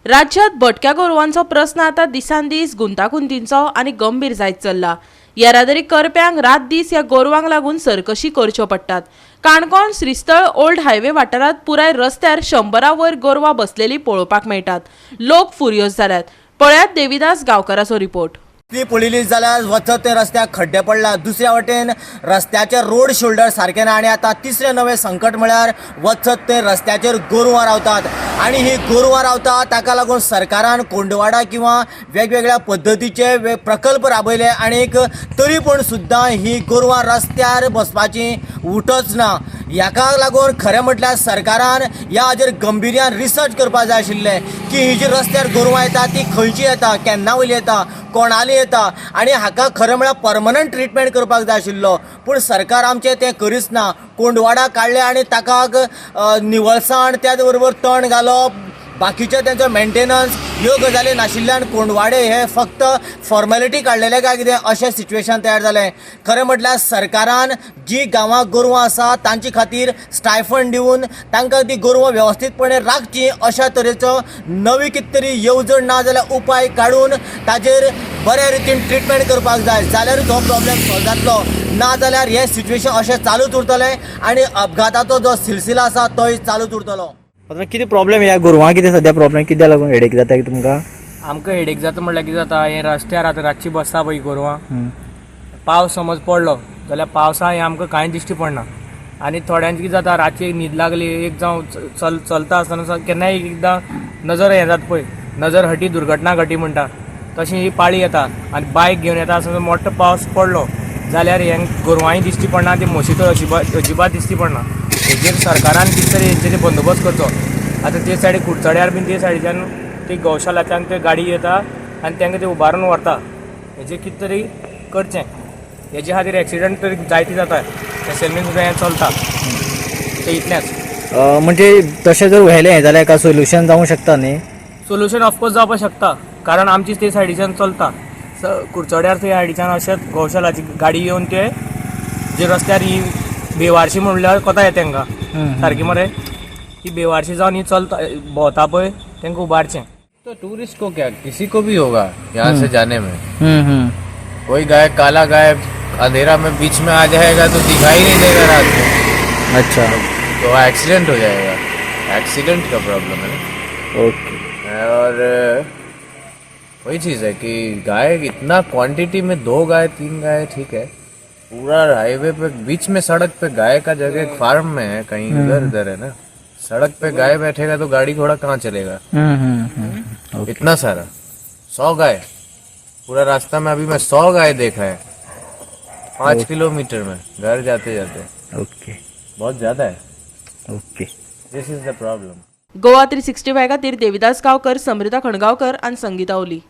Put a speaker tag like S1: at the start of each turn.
S1: राज्यात भटक्या गोरवांचो प्रस्न आता दिसान दीस गुंतागुंतींचो आनी गंभीर जायत चल्ला. येरादारी करप्यांक रात दीस ह्या गोरवांक लागून सरकशी करच्यो पडटात. काणकोण श्रीस्थळ ओल्ड हायवे वाठारांत पुराय रस्त्यार 100 वयर गोरवां बसलेली पळोवपाक मेळटात. लोक फुर्योज जाल्यात. पळयात देविदास गांवकाराचो रिपोर्ट.
S2: ती पळयली जाल्यार वचत ते रस्त्याक खड्डे पडला, दुसऱ्या वटेन रस्त्याचे रोड शोल्डर सारके ना आनी आतां तिसरें नवें संकट म्हळ्यार वचत ते रस्त्याचेर गोरवां रावतात आनी ही गोरवां रावतात ताका लागून सरकारान कोंडवाडा किंवा वेगवेगळ्या पद्दतीचे प्रकल्प राबयले आनीक तरी पूण सुद्दां ही गोरवां रस्त्यार बसपाची उठच ना. हाका लागून खरें म्हटल्यार सरकारान ह्या हाजेर गंभिर्यान रिसर्च करपाक जाय आशिल्लें की ही जी रस्त्यार गोरवां येता ती खंयची येता, केन्ना वयली येता, कोणाली येता आनी हाका खरें म्हळ्यार परमनंट ट्रिटमेंट करपाक जाय आशिल्लो. पूण सरकार आमचें तें करीच ना. कोंडवाडा काडले आनी ताका निवळसाण, त्याच बरोबर तण घालप, बाकीचे तेंचो मेंटेनन्स ह्यो गजाली नाशिल्ल्यान कोंडवाडे हे फक्त फॉर्मेलिटी काडलेले काय कितें अशें सिच्युएशन तयार जालें. खरें म्हटल्यार सरकारान जी गांवांत गोरवां आसा तांचे खातीर स्टायफंड दिवन तांकां ती गोरवां वेवस्थीतपणे राखची अशा तरेचो नवी कितें तरी येवजण ना जाल्यार उपाय काडून ताजेर बऱ्या रितीन ट्रिटमेंट करपाक जाय, जाल्यारूच हो प्रॉब्लेम सॉल्व जातलो. ना जाल्यार हें सिच्युएशन अशें चालूच उरतलें आनी अपघाताचो जो सिलसिला आसा तोय चालूच उरतलो.
S3: आतां कितें प्रॉब्लेम ह्या गोरवां कितें सद्या प्रॉब्लेम कित्याक लागून हेडेक जाता तुमकां?
S4: आमकां हेडेक जाता म्हणल्यार कितें जाता, हें रस्त्यार आतां रातची बसता पळय गोरवां, पावस समज पडलो जाल्यार पावसा हें आमकां कांय दिश्टी पडना. आनी थोड्यांचे कितें जाता, रातची न्हीद लागली एक जावं चलता आसतना केन्नाय एकदां नजर हें जाता पळय, नजर हटी दुर्घटना घटी म्हणटा तशी ही पाळी येता. आनी बायक घेवन येता आसतना मोठो पावस पडलो जाल्यार हें गोरवांय दिश्टी पडना, ती म्हशी तर अजिबात दिश्टी पडना. हेजेर सरकारान कितें तरी हेंचेर बंदोबस्त करचो. आतां ते सायडी कुडचड्यार बीन ते सायडीच्यान ती गौशालाच्यान ते गाडी येता आनी तांकां ते उबारून व्हरता. हेजेर कितें तरी करचें. हेजे खातीर एक्सिडंट तरी जायते जाता, एसएमएन सुद्दां हें चलता, ते इतलेंच.
S3: म्हणजे तशें जर व्हेलें जाल्यार एका सोल्युशन जावंक शकता न्ही?
S4: सोल्युशन ऑफकोर्स जावपाक शकता, कारण आमची ते सायडीच्यान चलता. कुडचड्यार ते सायडीच्यान अशेंच गौशालाची गाडी येवन ते जे रस्त्यार ही बेवारशी म्हणल्यार कोता येता तेंकां सारकी मरे, ही बेवारशी जावन ही चलता भोंवता पळय तेंकां उबारचें.
S5: तो टूरिस्ट को क्या, किसी को भी होगा यहाँ से जाने में. कोई गाय, काला गाय अंधेरा में बीच में आ जाएगा तो दिखाई नहीं देगा रात में.
S3: अच्छा.
S5: तो एक्सीडेंट हो जाएगा. एक्सीडेंट का प्रॉब्लम है ना.
S3: ओके.
S5: और वही चीज़ है कि गाय इतना क्वांटिटी में, 2 गाय 3 गाय ठीक है, पूरा हाईवे पे बीच में सड़क पे गाय का जगह फार्म में है कहीं उधर उधर है ना, सड़क पे गाय बैठेगा तो गाड़ी घोड़ा कहाँ चलेगा? इतना सारा 100 गाय पूरा रास्ता में. अभी मैं 100 गाय देखा है 5 किलोमीटर में घर जाते जाते.
S3: ओके.
S5: बहुत ज्यादा है.
S3: Okay.
S5: This is the problem.
S1: Goa 365 खातीर देविदास गांवकर, समृता खणगांवकर आनी संगीता ओली.